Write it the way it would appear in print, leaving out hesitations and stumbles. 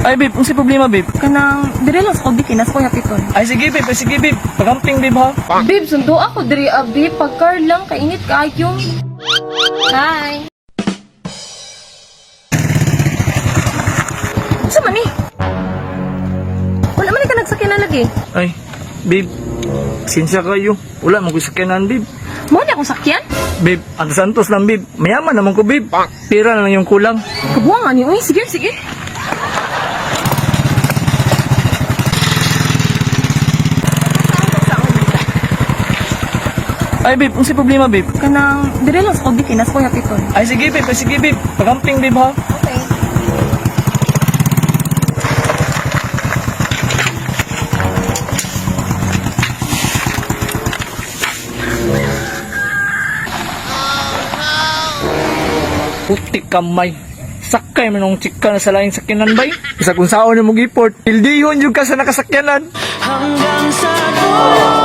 Ay, babe, unsay problema, babe? Kanang dire lang sa Kobe kinas ko hapiton. Ay, sige, babe. Ay, sige, babe. Pagamping, babe, ha? Babe, sundo ako diri abi pag car lang kainit kaayo. Hi. Sa man ni? Wala man ni ka nagsakyanan lagi. Ay, babe. Sinsya kayo. Wala mo ko sakyanan, babe. Mo ni akong sakyan? Babe, ang Santos lang, babe. Mayaman naman ko, babe. Pira na lang yung kulang. Kabuangan ni uy, sige sige. Ay, babe, unsay problema, babe? Kanang dire lang sa Kobe kinas ko hapiton. Ay, sige, babe. Ay, sige, babe. Pagamping, babe, ha? Okay. Puti kamay. Sakay man ang chika na sa laing sakyanan, bay. Isa kung saan mo giport. Pildihon yung ka sa nakasakyanan. Hanggang sa dulo.